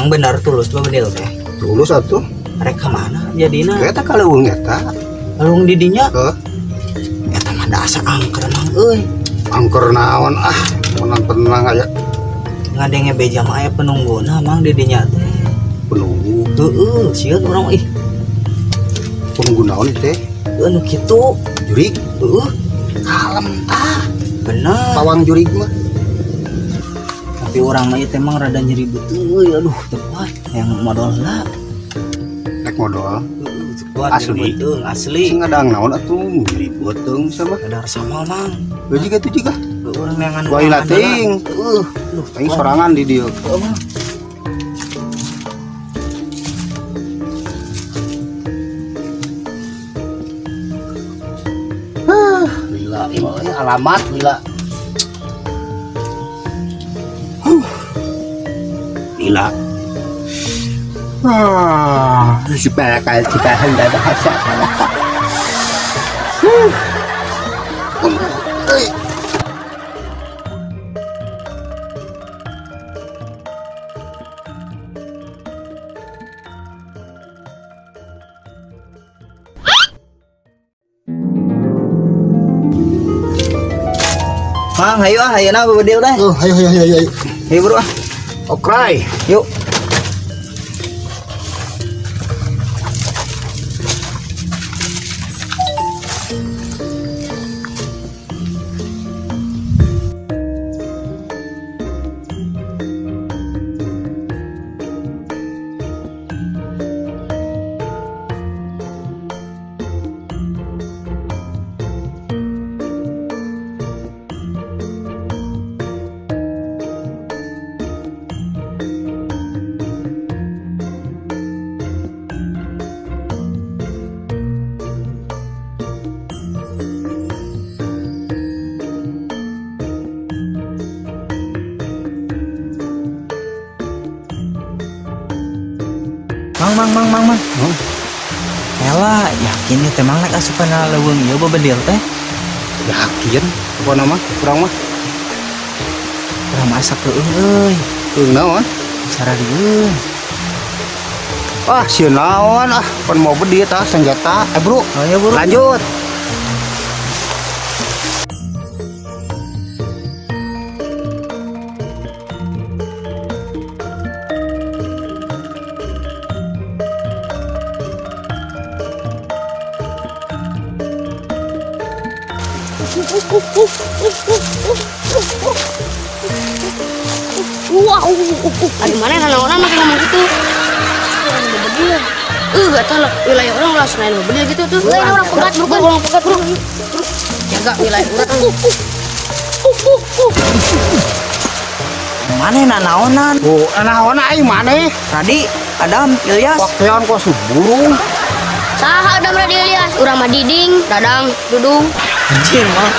Mang bener tulus bedil teh. Tulus atuh. Rek ka mana jadina? Eta ka leuweung eta. Leuweung di dinya. Heuh. Eta mah da asa angker mang euy. Angker naon ah, menang tenang aya. Ngadenge beja mah aya penungguna mang di dinya teh. Penunggu. Heeh, sieun urang ih. Penunggu naon ieu teh? Heuh nu kitu. Jurig. Heeh, Kalem tah. Bener. Pawang jurig mah. Tapi urang mah ieu teh mang rada nyeri beuteung euy, aduh teu kuat yang modal heula. Rek modal. Heeh, teu kuat Asli. nyeri beuteung asli. Sing ngadang naon atuh nyeri beuteung sama. Kadar sama mang. Heuh jiga tuh jiga. Heuh, urang neangan Wah, lating. Heeh, aduh Aing sorangan di dieu. Heeh, Mang. Lila, ieu mah euy, alamat lila. Lila. Ah, si bakal kita hendak bahasa. Mang, hayu ah, hayeuna bedil teh. Oh, ayo ayo ayo ayo. Hayu bro ah. Okrai. Yuk. Mang, mang, mang, mang, mang. Huh? Ela, yakin ya teh mang nek asup kana leuweung ieu bebedil teh? Yakin, pokona mah urang mah. Urang mah asa keueung euy. Keueung naon? Sararieun. Ah, sieun naon ah, pan mau bedil tah senjata. Bro. Oh ya, bro. Lanjut. Wah, ada mana nanaonan makin ngomong gitu. Orang bebedil. Gak tahu lah, wilayah orang lah selain bebedil gitu tuh. Wah, orang pegat, bro. Orang pegat, bro. Jaga wilayah orang. Mana nanaonan? Oh, nanaonan aing mana? Radi, Adam, Ilyas. Pakaian kok burung. Saha Adam Radi Ilyas, urang mah Diding, Dadang, Dudung. Anjir mah,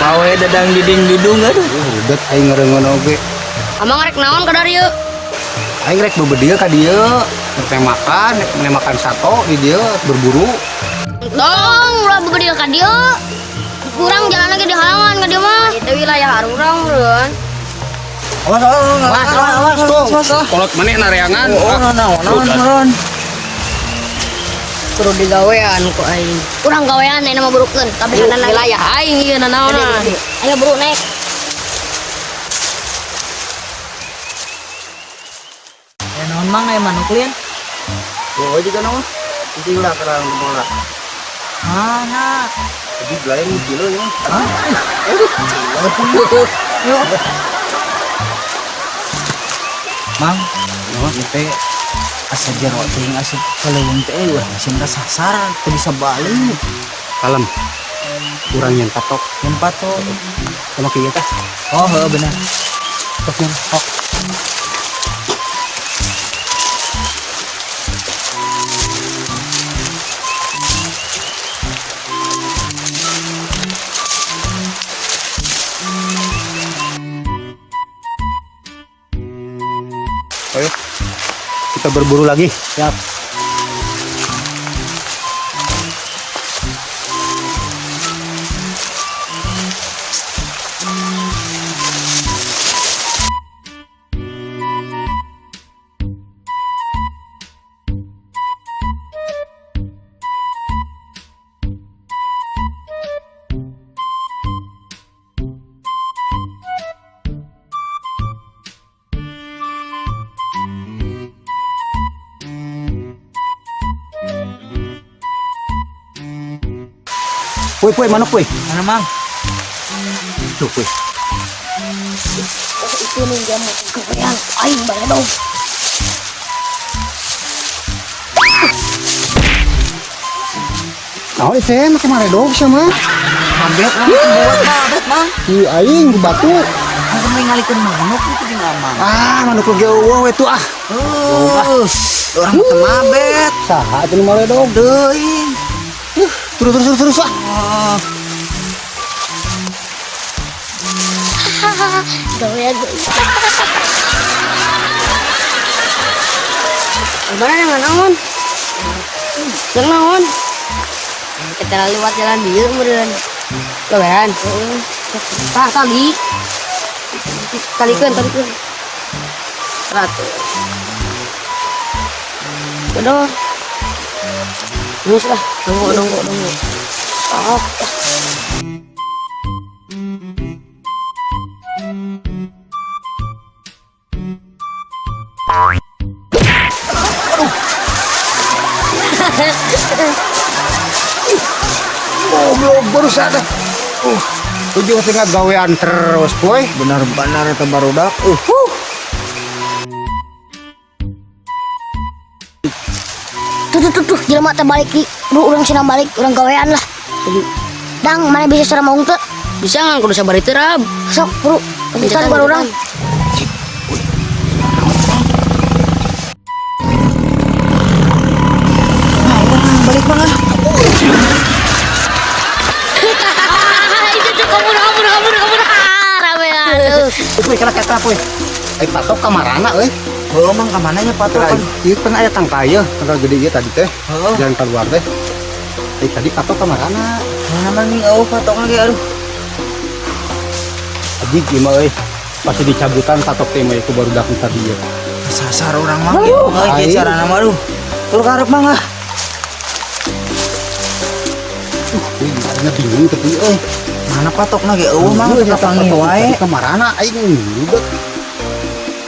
pawe Dadang Diding Dudung aduh. Udah aing ngareungeun oge. Amang rek naon ka dieu? Aing rek bebedil ka dieu, rek makan, rek makan sato di dieu berburu. Dong, ulah bebedil ka dieu. Kurang jalan lagi di halangan ka dieu mah. Itu wilayah urang, Run. Awas, awas, awas, awas, awas, awas. Kolot maneh nareangan. Oh, naon, naon, naon. Kudu digawean ku aing. Urang gawean ayeuna mah burukeun, kabehanana Wilayah aing ieu nanaonan. Ayo buru naik. Ya naon mang aya manuk lian? Oh, juga naon? Penting lah kerang bola. Mana? Jadi lain kilo ya. Hah? Aduh. Yuk. Mang, ieu teh asa jero teuing asup ka leuweung teh urang masih kasasar teu bisa balik. Kalem. Urang yang patok. Yang patok. Sama kieu tah. Oh, heuh bener. Tok yang tok. Ayo kita berburu lagi. Siap. Puy, puy, manuk puy. Mana, Mang? Tuh, puy. Oh, itu nih jamu kebayang aing baledog. Nah, itu teh make maredog sia mah. Mabet, Mang. Buat mabet, Mang. Ieu aing ku batu. Aku mau ngalikeun manuk itu di Mang. Ah, manuk ge eueuh we tuh ah. Oh, orang teu mabet. Saha atuh nu maredog? Teuing. Terus terus terus terus ah. Oh, Gawean deui. Mana yang naon? Yang naon? Kita lewat jalan dieu meureun. Gawean. Tah tali. Talikeun, talikeun. Ratu. Aduh. Terus lah, nunggu, nunggu, nunggu. Sok. Goblok baru sadar. Tujuh tinggal gawean terus, boy. Benar-benar eta barudak. Tuh tuh tuh tuh jelema teh balik di bro urang cenah balik urang gawean lah. Dang mana bisa secara maung teu? Bisa nggak kudu sabar itu, Rab. Sok bro, lanjutan baru urang. Ah, urang balik, Mang ah. Itu tuh kabur kabur kabur kabur. Ah, rame aduh. Puy, kena kata puy. Eh, patok kamarana euy. Heuh, Mang, ka mana nya patokan? Ieu kan aya tangkai ye, tangkai gede ieu tadi teh. Heeh. Jalan keluar teh. Eh, tadi patok kamarana. Mana Mang nih eueuh patok lagi aduh. Aji ieu mah euy. Pasti dicabutan patok teh mah ku barudak nu tadi ieu. Sasar urang Mang. Euy, kieu aing. carana mah aduh. Tur karep Mang ah. Euy, aing bingung teh euy. Mana patokna ge eueuh Mang, Euy, teu kapanggih patok wae. tadi kamarana aing nyudet.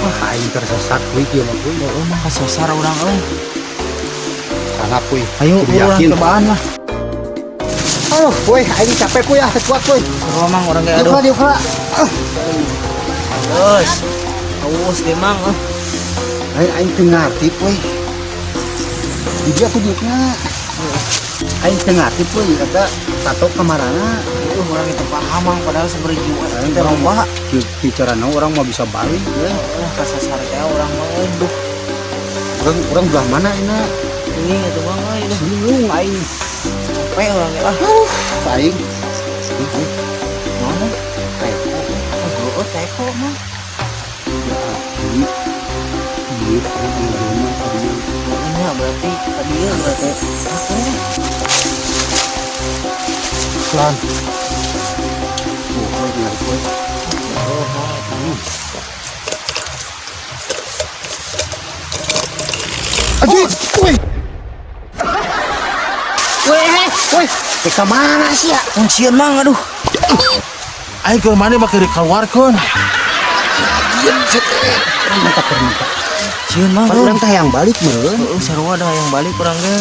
Wah, aing tersesat kuy kieu mah kuy. Heueuh Mang, kasasar urang euy. Sana kuy. Ayo Kudu urang yakin. cobaan lah. Aduh, kuy, aing capek kuy ah, teu kuat kuy. Heueuh Mang, urang ge aduh. Diuk lah, diuk lah. Ah. Terus. Aus deh Mang. Euy. Aing aing teu ngarti kuy. Di dia aku diukna. Aing teu ngarti kuy, eta patok kamarana. Heueuh urang itu paham Mang, padahal sabari jiwa Aing teh loba. Bicarana orang mau bisa balik ya. Heueuh kasasar teh urang mah euy. Duh, Urang urang belah mana ini? ini atuh Mang euy. Duh, Bingung aing. capek urang ge lah. Aing. Ih, ih, Naon Mang? Teko. Oh, heueuh teko Mang. Berarti ieu urang anu jelema tadi. Nya berarti tadi ieu berarti. Pelan. Oh, kuy, nyari kuy. Oh, Mang. Aduh, woi. Weh, woi, ke mana sih ya? Kuncian Mang aduh. Aing keur mana make dikeluarkeun. Mantap, mantap. Sieun Mang. Pan urang teh yang balik meureun. Heueuh sarua dah yang balik urang ge.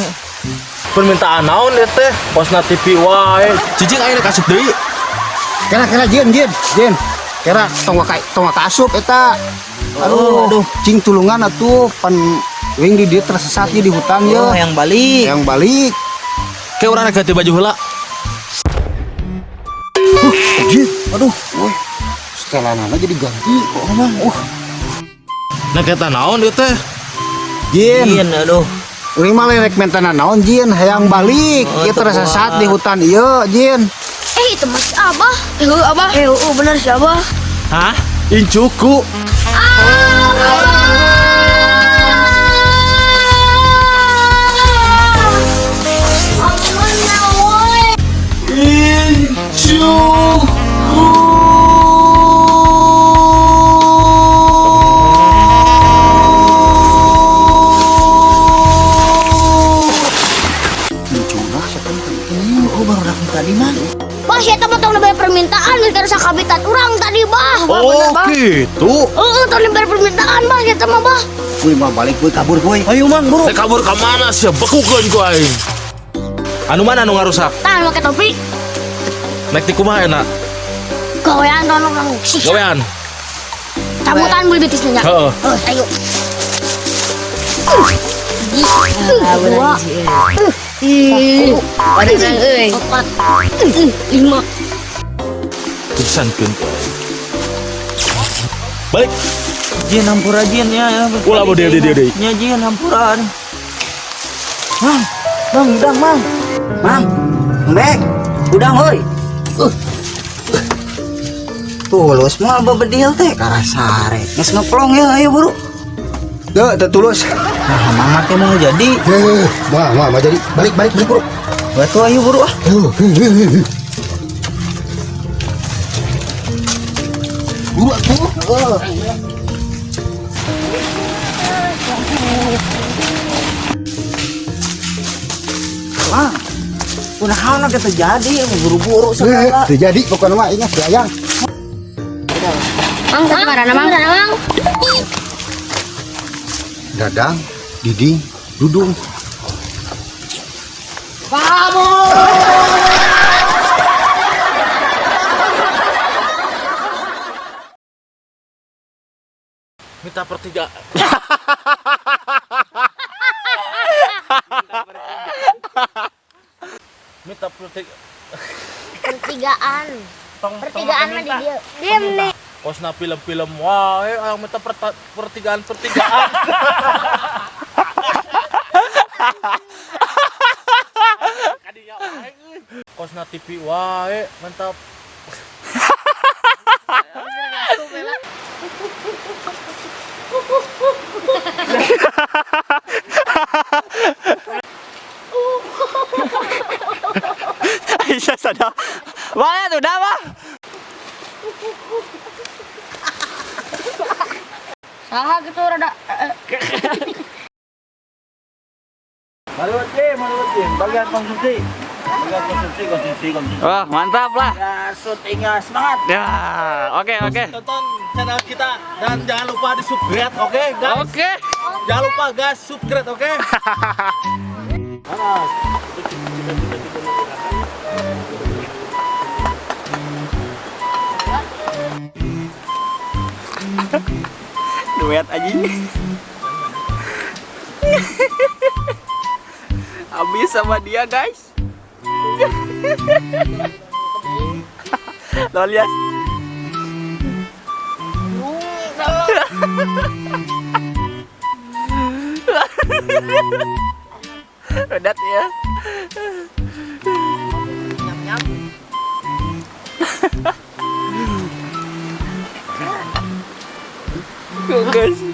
Permintaan naon ieu teh? Posna TV wae. Cicing aing rek asup deui. Kira kira jin jin jin. Kira tong ka tong ka asup eta. Aduh, aduh. Cing tulungan atuh pan wing di dieu tersesat ieu di hutan ye. Oh, yang balik. Yang balik. Ke urang rek ganti baju heula. Anjir, aduh, woi. Setelanana jadi ganti. Oh, Mang. Nah eta naon ieu teh? Jin, Jin aduh. urang mah lain rek mentana naon jin, hayang balik. Oh, Ieu teu tersesat kuat. di hutan ieu, jin. Eh itu masih Abah. Eh, heueuh, Abah. Eh oh, bener si Abah. Hah? Incuku. Ampun ya woi. Incuku. Incuna siapa ini? Oh, baru datang tadi Mang. Bah, siapa mah tong bayar permintaan geus karusak habitat urang tadi, Bah. Oh, gitu. Heeh, tong bayar permintaan, Bah, siapa mah, Bah. Kuy mah balik kuy kabur kuy. Ayo Mang, buru. Teh kabur ka mana sia? Bekukeun ku aing. Anu mana anu ngarusak? Tahan make topi. Naik di kumaha enak? Gawean rono urang siksa. Gawean. Cabutan beli betisnya nya. Heeh. Oh, ayo. Dua, Ih, orang euy. 4, 5. Tulisankeun. Balik. Jin hampura jin ya. Ulah bedil di dieu deui. Nya jin hampura. Mang, mang udang mang. Mang, Mbek, udang hoi. Tulus moal bebedil teh karasare. Geus ngeplong ya ayo buru. Deh, teu tulus. Nah, mang make mau jadi. Eh, mah mah mah jadi balik balik balik bro. Batu ayo buru ah. Buru atuh. Mang, kunaon ge teu jadi buru-buru Eh, segala. teu jadi pokokna mah ingat ayang. Mang, tadi marana mang. Mang. Dadang, Diding, Dudung. Minta pertiga. Minta pertiga. Pertigaan. Tong, tong Pertigaan mah di minta. dieu. Diem nih. Kosna film-film wae aya minta pertigaan pertigaan. Kadinya wae euy. Kosna TV wae mantap. Aisyah sadar. Mana tuh dah, Bang? Saha gitu rada Bagian konsumsi. Bagian konsumsi, konsumsi, konsumsi. Wah, mantap lah. Ya, syutingnya semangat. Ya, oke oke. Tonton channel kita dan jangan lupa di subscribe, oke guys? Oke. Jangan lupa guys, subscribe, oke? Duet aja. Habis sama dia, guys. Lo lihat. Udah ya. Guys.